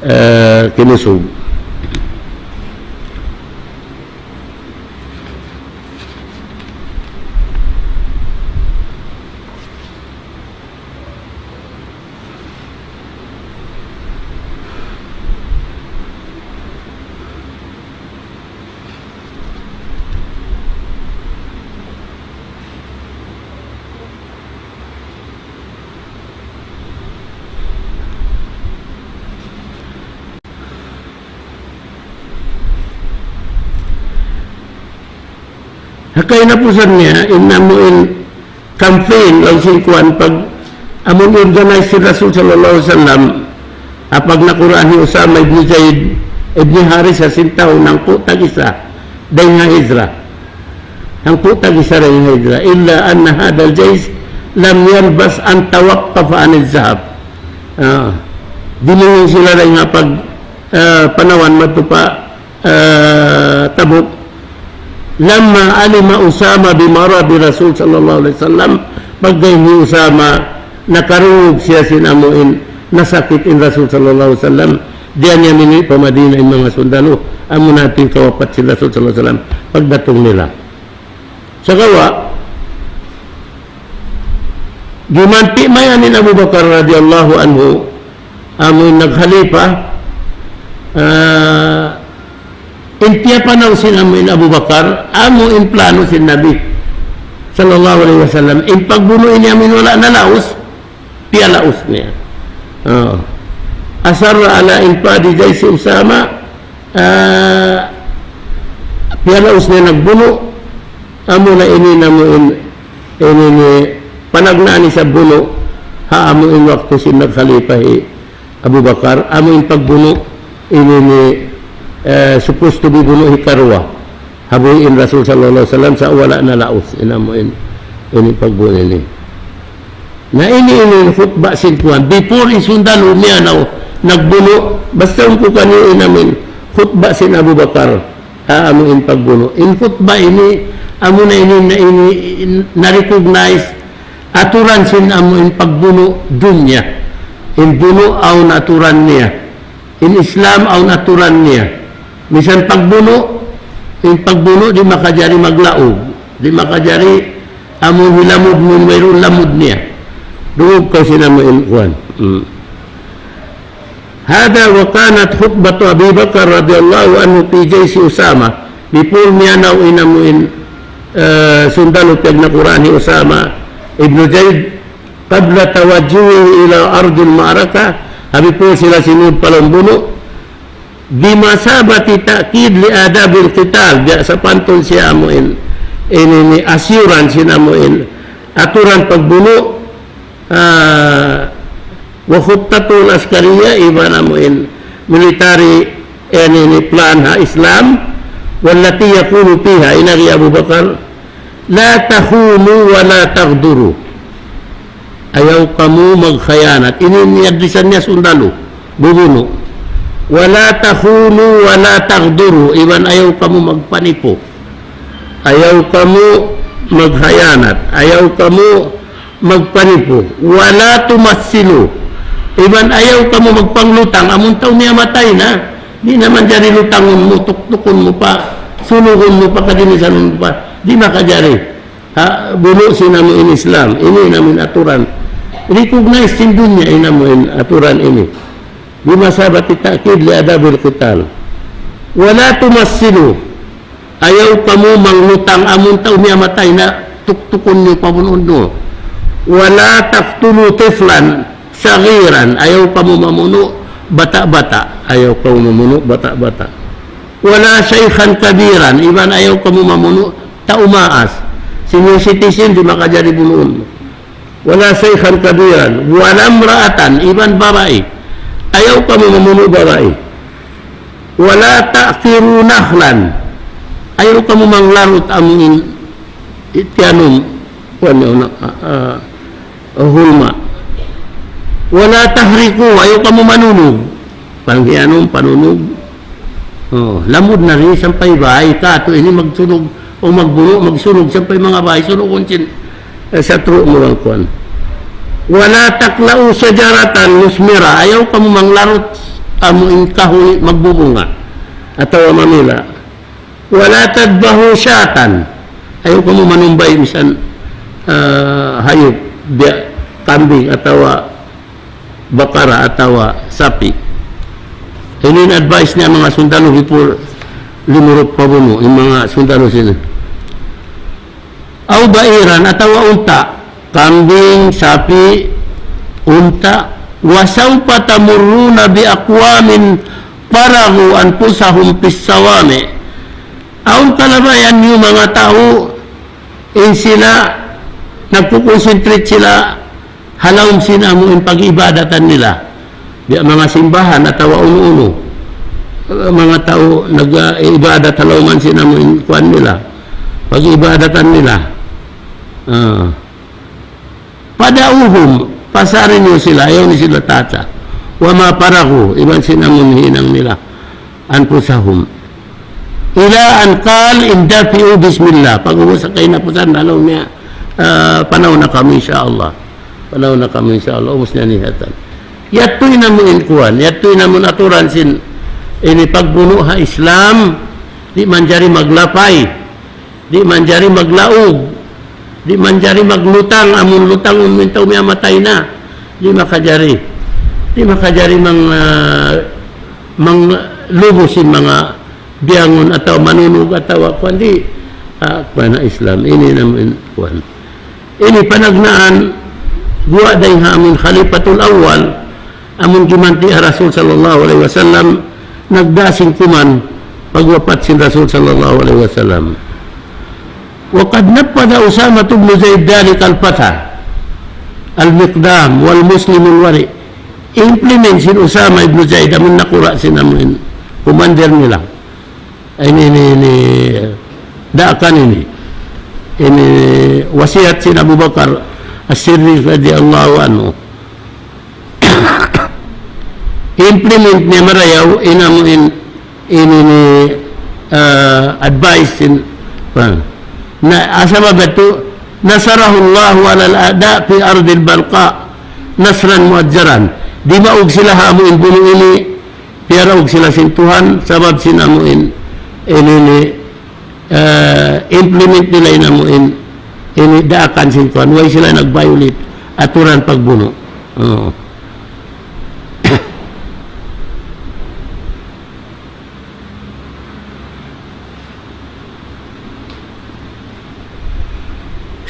eh, kinusug. Ha kahinapusan niya, in amu in campaign, laung sin kuwan, pag amun organize sin Rasul sallallahu alayhi wasallam, ha pagnakuraan hi Usama ibn Zaid ibn Haritha sin tau hangpu' tag-isa dayn ha hijra. Hangpu' tag-isa dayn ha hijra. إلا أن هذا الجيش لم يلبث أن توقف عن الذهاب. Ah, dilingun sila dayn ha pag, ah, panawan madtu pa, ah, Tabuk. لما علم أسامة بمرض الرسول صلى الله عليه وسلم, pagga hi Usama nakarungug siya sin amu in nasakit in Rasul sallallahu alayhi wasallam, di' niya minīg pa Madina in manga sundalu, amu na in kawapat sin Rasul sallallahu alayhi wasallam, pagdatung nila. Sagawa', gimanti' mayan in Abu Bakar radiyallahu anhu, amu in nagkhalifa, ah, in tiyapanaw sin amu in Abu Bakar, amu in plano sin Nabi sallallahu alayhi wasallam. In pagbunu' ini amu in wala' nalaus, piyalaus niya. Ah. أصر على إنفاذ جيش أسامة, ah, piyalaus niya nagbunu', amu na ini namu in, ini ini, panagnaan isab bunu', ha amu in waktu sin nagkhalifa hi Abu Bakar, amu in pagbunu', ini ini, eh, supposed to be bunu' hikaruwa. Ha buhi' in Rasul sallallahu alayhi wasallam, sa' wala' nalaus, in amu in, ini pagbunu' ini. Na ini, ini in khutba sin kuwan. Before in sundalu miyanaw, nagbunu', basta ungku kaniyu in amu in khutba sin Abu Bakar, ha amu in pagbunu'. In khutba ini, amu na ini, na ini, in, na-recognize, aturan sin amu in pagbunu' dunya. In bunu' awn aturan niya. In Islam awn aturan niya. Misan pagbunu', in pagbunu' di' makajari maglaug. Di' makajari amu hilamud mu, wayruun lamud niya. Dungug kaw sin amu in kuwan. Hmm. هذا وكانت خطبة أبي بكر رضي الله عنه في جيش أسامة. Before miyanaw in amu in, eh, sundalu piyagnakuraan hi Usama ibnu Zaid, قبل توجهه إلى أرض المعركة, ha before sila simud pa lawm bunu', بمثابة تأكيد لآداب القتال, biya' sapantun siya amu in, ini, ini assurance sin amu in aturan pagbunu', ah, وخطته العسكرية, iban amu in military, ini, ini plan ha Islam, والتي يقول فيها, in agi Abu Bakar, لا تخونوا ولا تغدروا. Ayaw kamu magkhiyanat. Ini in address niya sundalu, bubunu'. ولا تخونوا ولا تغدروا. Iban ayaw kamu magpanipu. Ayaw kamu magkhiyanat. Ayaw kamu magpanipu. ولا تمثلوا. Iban ayaw kamu magpanglutang. Amun tau miyatay na, di' na manjari lutangun mu, tuktukun mu pa, sunugun mu pa, kadinisan mu pa. Di' makajari. Ha, bunu' sin amu in Islam, ini in amu in aturan. Recognize sin dunya in amu in aturan ini. بمثابة تأكيد لآداب القتال. ولا تمثلوا. Ayaw kamu manglutang amun tau miyatay na tuktukun niyu pa bunun niyu. ولا تقتلوا طفلا صغيرا. Ayaw kamu mamunu' bata'-bata'. Ayaw kamu mamunu' bata'-bata'. ولا شيخا كبيرا. Iban ayaw kamu mamunu' tau maas. Senior citizen di' makajari bunuun. ولا شيخا كبيرا. ولا امرأة. Iban babai. Ayaw kamu mamunu' babai. ولا تعقروا نخلا. Ayaw kamu manglarut amu in tiyanum. Kuwan niyu na, ah, ah, hulma'. ولا تحرقوا, ayaw kamu manunug. Panghiyanum, panunug. Oh, lamud na ri sampay bay, katu' ini magsunog, o magbunu', magsunog sampay manga bay, sunugun sin, eh, satru' mu bang kuwan. ولا تقلعوا شجرة مثمرة, ayaw kamu manglarut amu in kahuy magbubunga atawa mamila'. ولا تذبحوا شاة. Ayaw kamu manumbay misan, ah, hayup, biya' kambing atawa bakara atawa sapi'. Ini in advice niya manga sundalu before limurup pa bunu', in manga sundalu sila. أو بعيرا, atawa unta', kambing, sapi', unta'. وسوف تمرون بأقوام فرغوا أنفسهم في الصوامع. Awn kalabayan niyu manga tau, in sila, nagkukonsentrate sila ha lawm sin amu in pag-ibadatan nila. Biya' manga simbahan atawa unu-unu. Manga tau nag-ibadat ha lawman sin amu in kuwan nila. Pag-ibadatan nila. Ah. فدعوهم, pasari niyu sila, ayaw niyu sila tata. وما فرغوا, iban sin amun hinang nila, أنفسهم. إلى أن قال: اندفعوا بسم الله. Pag'ubus sa kahinapusan, laung niya, ah, panaw na kamu, insya Allah. Panaw na kamu, insya Allah. Ubus niya niyatan. Yadtu in amu in kuwan, yadtu in amun aturan sin ini pagbunu' ha Islam, di' manjari maglapay, di' manjari maglaug, di' manjari maglutang, amun lutangun mu in tau miyatay na, di' makajari, di' makajari mang, ah, manglubu sin manga biyangun atawa manunug atawa kuwan di', ah, kuwan ha Islam. Ini in amu in kuwan. Ini panagnaan guwa' dayn ha amun Khalifatul Awwal, amun gimanti' ha Rasul sallallahu alayhi wasallam, nagdā sin kuman pagwapat sin Rasul sallallahu alayhi wasallam. وقد نفذ أسامة بن زيد ذلك الفتح المقدام والمسلم الورع. Implement sin Usama ibn Zaid, amun nakura' sin amu in commander nila. Ini, ini, ini, daakan ini. Ini wasiyat sin Abu Bakar As-Siddiq radiyallahu anhu. Implement niya marayaw in amu in, ini, ini, ah, advice sin, ah. Na, asa ba batu, نصره الله على الأعداء في أرض البلقاء نصرا مؤزرا. Dimaug sila ha amu in bunu' ini, piyaraug sila sin Tuhan, sabab sin amu in, ini, ini, ah, implement nila in amu in, ini daakan sin Tuhan. Way sila nag-violate aturan pagbunu'. Oo.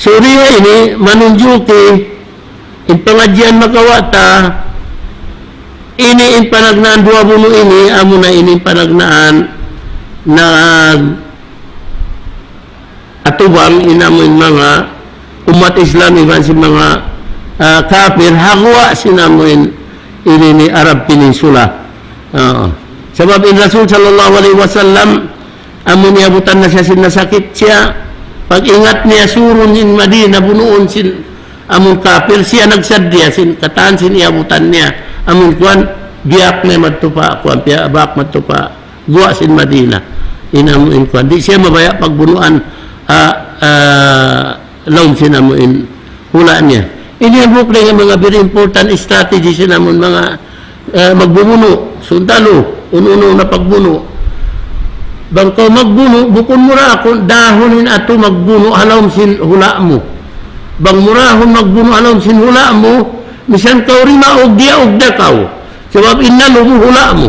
So, di ini manunjuki in pangadjian makawa' ta, ini in panagnaan duwa bunu' ini, amuna ini in panagnaan na atubang in amu in manga ummat Islam iban sin manga, ah, kapir, ha guwa' sin amu in ini, ini Arab Peninsula. Ah. Sabab in Rasul sallallahu alayhi wasallam, amun iyabutan na siya sin nasakit siya, pag-ingat niya surun in Madina, bunuun sin amun kapir, siya nagsadja sin katan sin iyabutan niya. Amun kuwan, biyak niya madtu pa, kuwan, biyak madtu pa guwa' sin Madina. In amu in kuwan. Di' siya mabaya' pagbunuan, ah, ah, laung sin amu in hula' niya. Ini hambuuk dayn ha manga very important strategy sin amun manga, ah, magbubunu', sundalu, unu-unu na pagbunu'. Bang kaw magbunu', bukun mu ra kunu' dahun in atu magbunu' ha lawm sin hula' mu. Bang mu dahun magbunu' ha lawm sin hula' mu, misan kaw dimaug, diyaug da kaw. Sabab in nalubu hula' mu.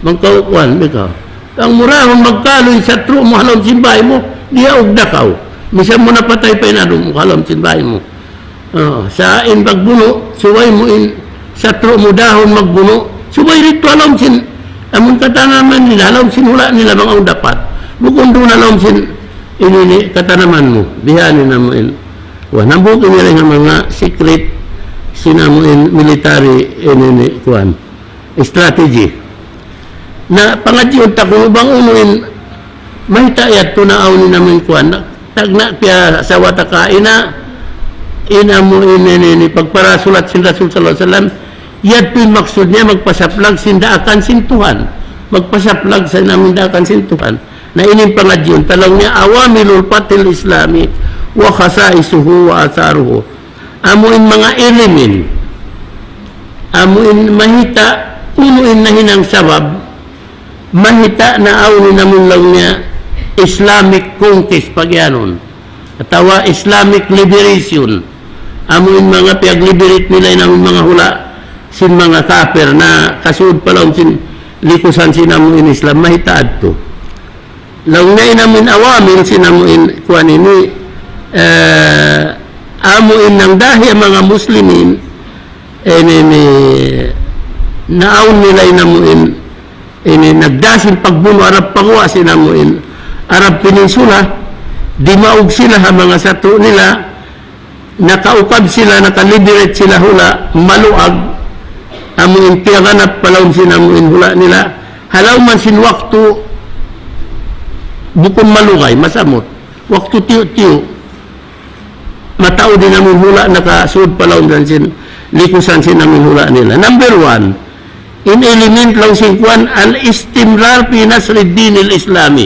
Bang kaw kuwan, di' kaw. Bang mu dahun magkalu in satru' mu ha lawm sin bāy mu, diyaug da kaw. Misan mu napatay pa in adu mu ha lawm sin bāy mu. Ah, sa' in pagbunu', subay mu in satru' mu dahun magbunu', subay didtu ha lawm sin, amun katanaman nila, ha lawm sin hula' nila bang awn dapat. Bukun duun ha lawm sin ini, ini katanaman mu. Bihan in amu in. Wa, hambuuk ini dayn ha manga secret sin amu in military ini, ini, kuwan, strategy. Na pangadjiun ta kunu' bang unu in mayta' yadtu na awn in amu in kuwan. Na, tagna' piyaasawa ta kaina, in amu in ini, ini pagparasulat sin Rasul sallallahu alayhi wasallam, yadtu in maksud niya magpasaplag sin daakan sin Tuhan. Magpasaplag sin amu in daakan sin Tuhan. Na ini in pangadjiun ta, laung niya عوامل الفتح الإسلامي وخصائصه وآثاره. Amu in manga element, amu in mahita', unu in nahinang sabab, mahita' na awn in amun laung niya Islamic conquest pagiyanun. Atawa Islamic liberation. Amu in manga piyag-liberate nila in amun manga hula' sin manga kapir na kasud pa lawm sin likusan sin amu in Islam, mahita' adtu. Laung niya in amu in awamil sin amu in kuwan ini, eh, amu in nangdahi manga Muslimin, ini, ini, naawn nila in amu in, ini nagdā sin pagbunu' Arab pa guwa' sin amu in Arab Peninsula, dimaug sila ha manga satru' nila, nakaukab sila, naka-liberate sila hula', maluag, amu in piyaganap pa lawm sin amu in hula' nila. Ha lawm man sin waktu, bukun malugay, masamut. Waktu tiyu'-tiyu'. mataud in amun hula' nakasud pa lawm sin, likusan sin amun hula' nila. Number one, in element laung sin kuwan, الاستمرار في نصر الدين الإسلامي.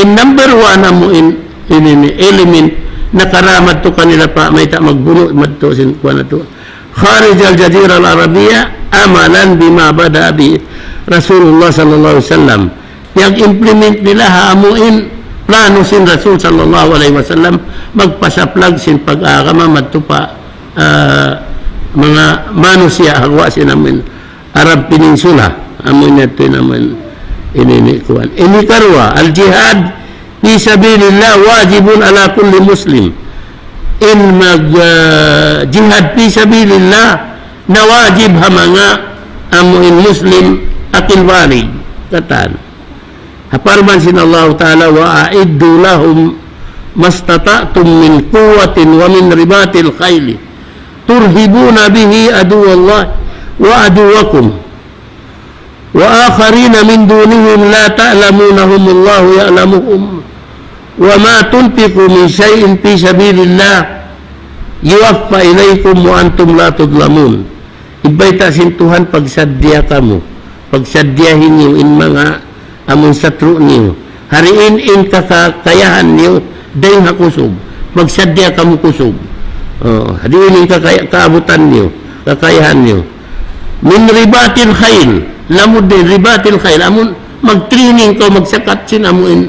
In number one amu in, in, in element nakaramat tu kanila pa mayta' magbunu' madtu sin kuwan natu'. خارج الجزيرة العربية عملا بما بدأ به رسول الله صلى الله عليه وسلم. Piyag-implement nila ha amu in plano sin Rasul sallallahu alayhi wasallam, magpasaplag sin pag-agama madtu pa, ah, manga manusiya' ha guwa' sin amu in Arab Peninsula, amu in yadtu in amu in ini, ini kuwan. Ini karuwa, الجهاد في سبيل الله واجب على كل مسلم. In mag, ah, jihad fi sabilillah, na wajib ha manga amu in Muslim akil balig. Katan. Ha parman sin Allah Ta'ala, وأعدوا لهم ما استطعتم من قوة ومن رباط الخيل ترهبون به عدو الله وعدوكم وآخرين من دونهم لا تعلمونهم الله يعلمهم وما تنفقوا من شيء في سبيل الله يوف إليكم وأنتم لا تظلمون. In bayta' sin Tuhan, pagsaddiya kamu. Pagsaddiyahi niyu in manga amun satru' niyu. Ha diin in kaka-, kakayahan niyu, dayn ha kusug. Pagsaddiya kamu kusug. Oh, ha diin in kakaya-, kaabutan niyu, kakayahan niyu. من رباط الخيل. Lamud dayn رباط الخيل. Amun mag-training kaw, magsakat sin amu in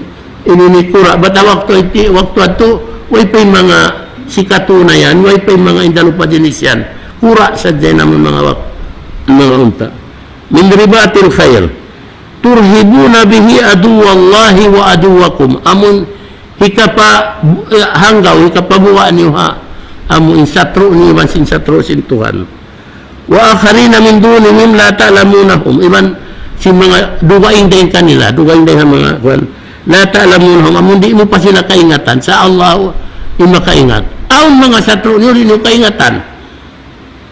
ini, ini kura'. Bat ha waktu iti, waktu yadtu, way pa in manga sikatuna yan, way pa in manga indalupa jinis yan. Kura' sadja in amu in manga wak-, manga unta'. من رباط الخيل ترهبون به عدو الله وعدوكم. Amun hikapa-, eh, hanggaw, hikapabuga' niyu ha amu in satru' niyu iban sin satru' sin Tuhan. وآخرين من دونهم لا تعلمونهم. Iban sin manga dugaing dayn kanila, dugaing dayn ha manga kuwan. لا تعلمونهم, amun di' mu pa sila kaingatan. Sa' Allah in makaingat. Awn manga satru' niyu di' niyu kaingatan.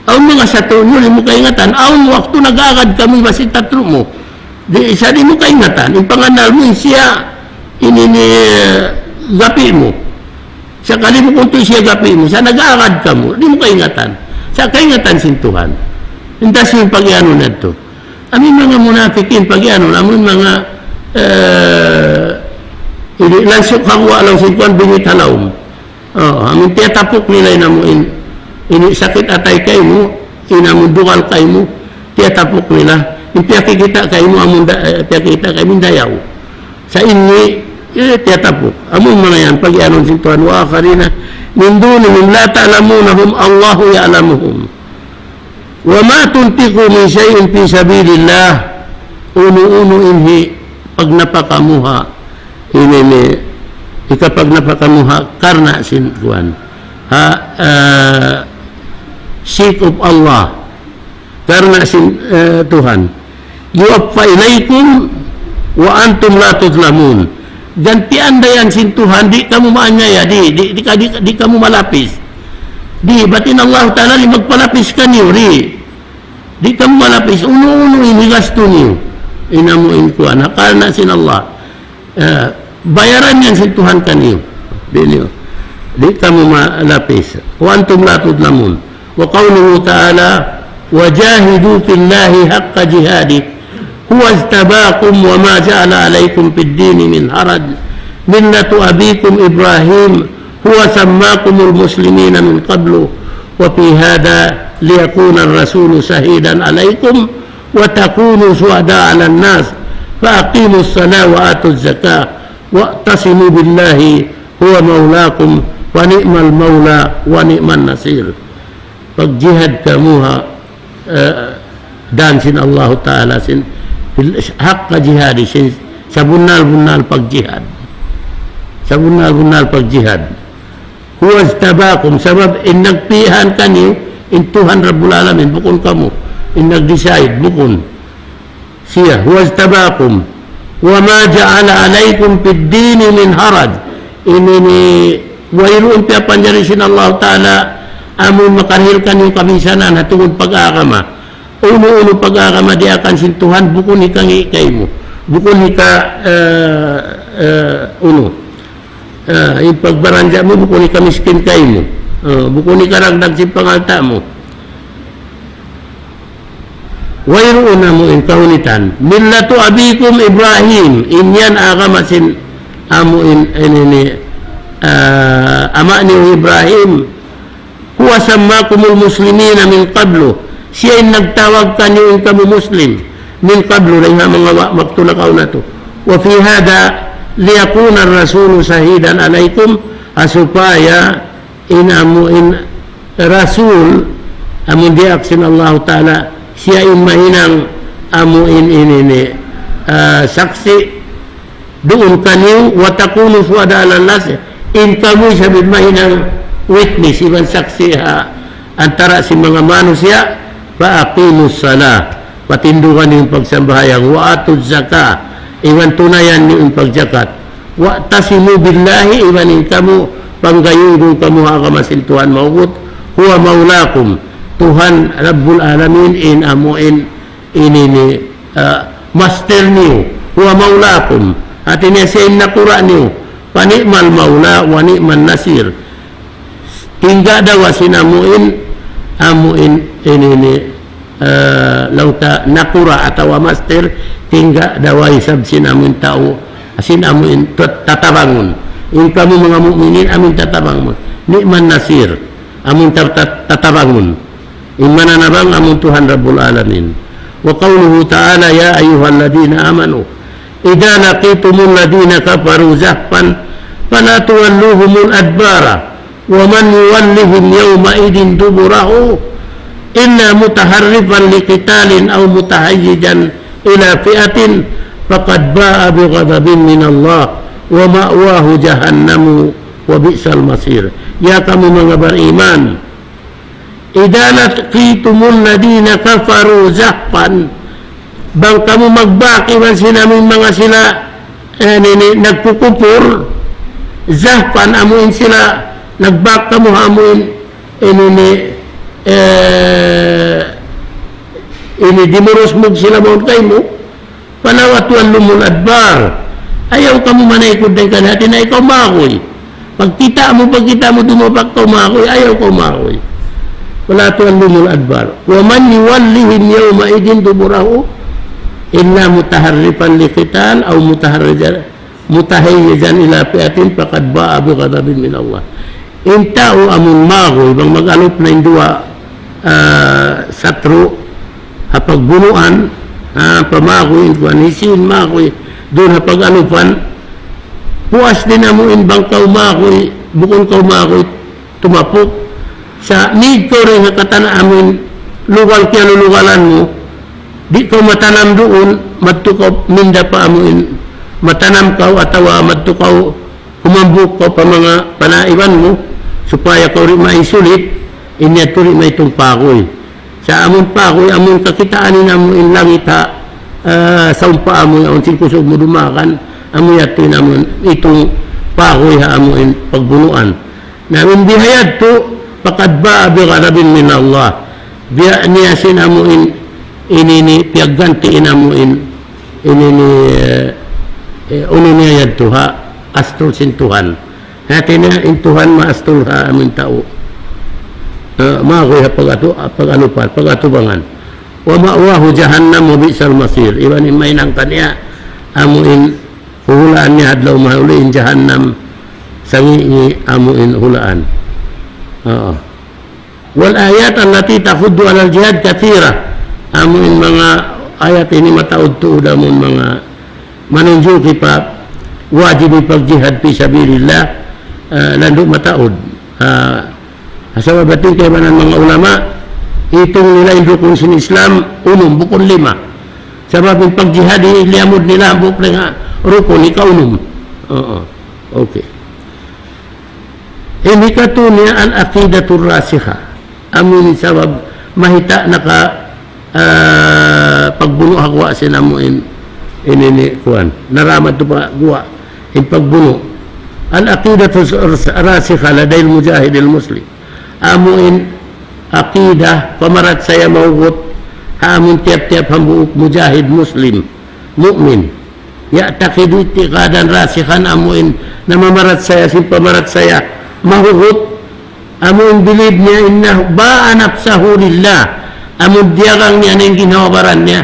Awn manga satru' niyu di' mu kaingatan. Awn waktu nag-agad kamu iban sin satru' mu. Di', sa' di' mu kaingatan. In pangannal mu in siya ini, ini, eh, gapi' mu. Sakali bukun tuud siya gapi' mu, sa' nag-agad kamu, di' mu kaingatan. Sa' kaingatan sin Tuhan. Inta sin pagiyanun yadtu. Amu in manga munafikin pagiyanun, amu in manga, eh, ini langsung kaguwa' laung sin Tuhan bingit ha lawm. Oh, amu in tiyatapuk nila in amu in, ini sakit atay kaymu, in amu dugal kaymu, tiyatapuk nila. In piyakikita' kaymu, amu in da-, eh, piyakikita' kaymu in dayaw. Sa' ini, eh, tiyatapuk. Amu in manga yan, pagiyanun sin Tuhan, وآخرين من دونهم لا تعلمونهم الله يعلمهم. وما تنفقوا من شيء في سبيل الله. Unu-unu in hikapagnapakamuha, ini, ini, hikapagnapakamuha karna' sin kuwan. Ha, eh, sake of Allah. Karna' sin, eh, Tuhan. يوف إليكم وأنتم لا تظلمون. Gantian da yan sin Tuhan, di' kamu maanyaya, di', di', di', di', di' kamu malapis. Di', bat in Allah Ta'ala di' magpalapis kaniyu, di'. Di' kamu malapis, unu-unu in higastu niyu. In amu in kuwan, ha karna' sin Allah. Eh, bayaran yan sin Tuhan kaniyu. Di' niyu, di' kamu malapis. وأنتم لا تظلمون. وقوله تعالى: وجاهدوا في الله حق جهاده هو اجتباكم وما جعل عليكم في الدين من حرج ملة أبيكم إبراهيم هو سماكم المسلمين من قبل وفي هذا ليكون الرسول شهيدا عليكم وتكونوا شهداء على الناس فأقيموا الصلاة وآتوا الزكاة واعتصموا بالله هو مولاكم ونعم المولى ونعم النصير. Pagjihad kamu ha, eh, dan sin Allahu Ta'ala sin, haqqa jihadi, sin sabunnal-bunnal pagjihad. Sabunnal-bunnal pagjihad. هو اجتباكم, sabab in nagpilihan kaniyu, in Tuhan Rabbul Alamin, bukun kamu. In nag-decide, bukun. Siya, هو اجتباكم وما جعل عليكم في الدين من حرج. Ini ini, wayruun piyapanjari sin Allah Ta'ala, amun makarihil kaniyu kabinsanaan ha tungud pag-agama. Unu-unu pag-agama diyaak sin Tuhan, bukun hikangī' kaymu. Bukun hika, eh, eh, unu. Ah, in pagbaranja' mu bukun hikamiskin kaymu. Uh, bukun hikaragdag sin pangalta' mu. Wayruun amu in kahunitan. ملة أبيكم إبراهيم. In yan agama sin amu in, in, in, ah, ama' niyu Ibrahim. هو سماكم المسلمين من قبل. Siya in nagtawag kaniyu in kamu Muslim. من قبل, dayn ha manga wa-, waktu nakauna tu. وفي هذا ليكون الرسول شهيدا عليكم. Ha supaya in amu in Rasul, amu diyaak sin Allahu Ta'ala, siya in mahinang amu in ini ni, ah, saksi' duun kaniyu, وتكونوا شهداء على الناس, in kamu isab in mahinang witness, iban saksi' ha antara' sin manga manusiya', فأقيموا الصلاة, patindugan niyu in pagsambahayang, وآتوا الزكاة, iban tunayan niyu in pagjakat, واعتصموا بالله, iban in kamu, panggayunggung kamu ha agama sin Tuhan mahugut, هو مولاكم, Tuhan Rabbul Alamin in amu in ini ni, ah, master niyu, هو مولاكم, hati niya siya in nakura' niyu, فنعم المولى ونعم النصير. Tingga' da wa sin amu in, amu in, ini ni, eh, laung ta nakura' atawa master, tingga' da wa isab sin amu in tau, sin amu in tat-, tatabangun. In kamu manga mu'minin amu in tatabangun. نعم النصير, amu in tat-, tat-, tatabangun. In mananabang amu in Tuhan Rabbul Alamin. وقوله تعالى: يا أيها الذين آمنوا إذا لقيتم الذين كفروا زحفا فلا تولوهم الأدبار ومن يولهم يومئذ دبره إلا متحرفا لقتال أو متحيزا إلى فئة فقد باء بغضب من الله ومأواه جهنم وبئس المصير. Ya kamu manga bariman, إذا لقيتم الذين كفروا زحفا, bang kamu magbāk iban sin amu in manga sila, eh, ini, ini, nagkukupur, زحفا, amu in sila, nagbāk kamu ha amu in, ini, ini, eh, ini, dimurusmug sila mawn kaymu, فلا تولوهم الأدبار. Ayaw kamu manaykud dayn kaniya, hati niya ikaw maguy. Pagkita' mu, pagkita' mu, dumapak kaw maguy, ayaw kaw maguy. فلا تولوهم الأدبار. ومن يولهم يومئذ دبره إلا متحرفا لقتال أو متحرجا متحيزا إلى فئة فقد باء بغضب من الله. In tau amun maguy, bang mag-alup na in duwa, ah, satru', ha pagbunuan, ah, pamaguy, in kuwan, hisiyu in maguy, duun ha pag-alupan, puas da in amu in bang kaw maguy, bukun kaw maguy, tumapuk. Sa' mīg kaw dayn ha katan amu in lugal kiyalulugalan mu, di' kaw matanam duun, madtu kaw minda pa amu in matanam kaw atawa madtu kaw humambuk kaw pa manga panaiban mu, supaya kaw di' maisulit, in yadtu di' maitung paguy. Sa' amun paguy, amun kakitaan in amu in langit ha, ah, sawm pa amu in amun sin kusug mu dumagan, amu yadtu in amun itung paguy ha amu in pagbunuan. Na amun biya' ha yadtu, فقد باء بغضب من الله. Biya' niya sin amu in, ini ini, piyagganti in amu in, ini ini, eh, eh, unu niya yadtu ha, astul sin Tuhan. Hati niya in Tuhan maastul ha amun tau. Eh, maguy ha pag-atu-, pag-alupan, pag-atubangan. ومأواه جهنم وبئس المصير. Iban in mahinang kaniya, amu in hulaan niya ha adlaw mahuli in jahannam, sangi' amu in hulaan. Oo. والآيات التي تحض على الجهاد كثيرة. Amu in manga ayat ini mataud tuud amu in manga manunjuki pa wajib in pagjihad fi sabilillah, ah, landu' mataud. Ah, sabab hati kaibanan manga ulama, hitung nila in rukun sin Islam, unum, bukun lima. Sabab in pagjihad, liyamud nila hambuuk dayn ha rukun, hikaunum. Oo. Okay. In hikatū niya العقيدة الراسخة. Amu in sabab mahita' naka, ah, pagbunu' ha guwa' sin amu in, in ini kuwan. Naramat tu pa guwa' in pagbunu'. العقيدة الراسخة لدى المجاهد المسلم. Amu in aqidah, pamarachaya mahugut, ha amu in tiyap-tiyap hambuuk mujahid muslim, mu'min. يعتقد اعتقادا راسخا, amu in namamarachaya sin pamarachaya mahugut, Amu in believe niya, إنه باع نفسه لله. Amu diyagang niya na in ginhawa-baran niya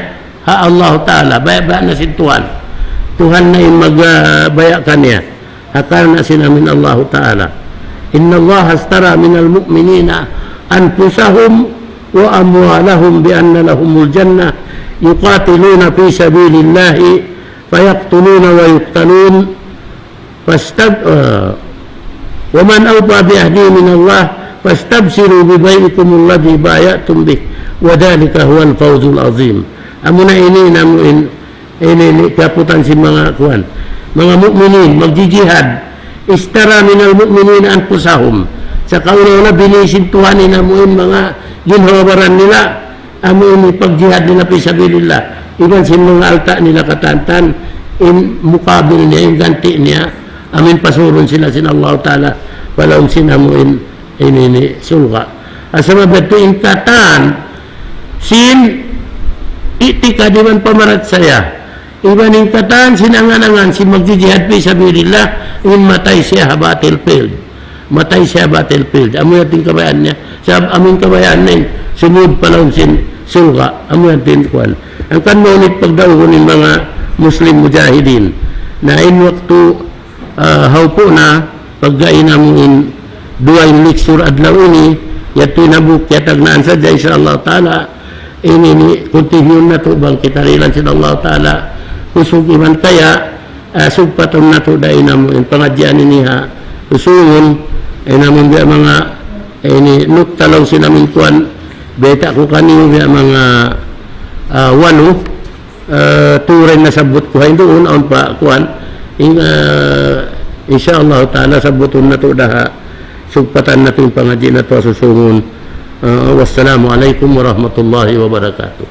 ha Allah Ta'ala, baya'-baya' na sin Tuhan. Tuhan na in mag-, ah, baya' kaniya. Ha karna' sin amu in Allah Ta'ala. إن الله اشترى من المؤمنين أنفسهم وأموالهم بأن لهم الجنة يقاتلون في سبيل الله فيقتلون ويقتلون فاستب-، آه، ومن أوفى بعهده من الله فاستبشروا ببيعكم الذي بايعتم به وذلك هو الفوز العظيم. Amuna ini in amu in, ini, ini kaputan sin manga kuwan. Manga mu'minin, magjijihad. اشترى من المؤمنين أنفسهم. Sa kauna-una bili sin Tuhan in amu in manga ginhawa-baran nila. Amu ini pagjihad nila fi sabilillah. Iban sin manga alta' nila katan-katan, in mukabil niya, in ganti' niya, amu in pasurun sila sin Allah Ta'ala, pa lawm sin amu in, ini, ini, surga'. Asal mabatu in katan, sin itikad iban pamarachaya. Iban in katan sin angan-angan sin magjijihad fi sabilillah, in matay siya ha battlefield. Matay siya ha battlefield. Amu yan in kabayaan niya. Sabab amu in kabayaan niya in sumud pa lawm sin surga'. Amu yan in kuwan. Hangkan mawn in pagdaugun in manga Muslim mujahidin. Na in waktu, ah, hawpu' na, pagga in amu in duwa in lecture adlaw ini, yadtu in hambuuk kiyatagnaan sadja, insya Allah Ta'ala, ini, ini, continue natu' bang kita dihilan sin Allah Ta'ala, kusug iban kaya, ah, sugpatun natu' da in amu in pangadjian ini ha susungun, in amu in biya' manga, ini, nukta laung sin amu in kuwan, bayta' ku kaniyu biya' manga, ah, walu, ah, tuud in nasabbut ku ha duun, awn pa kuwan, in, ah, insya Allah Ta'ala sabbutun natu' da ha, sugpatan natu' in pangadji' natu' ha susungun. Ah, wassalamu alaykum warahmatullahi wabarakatuh.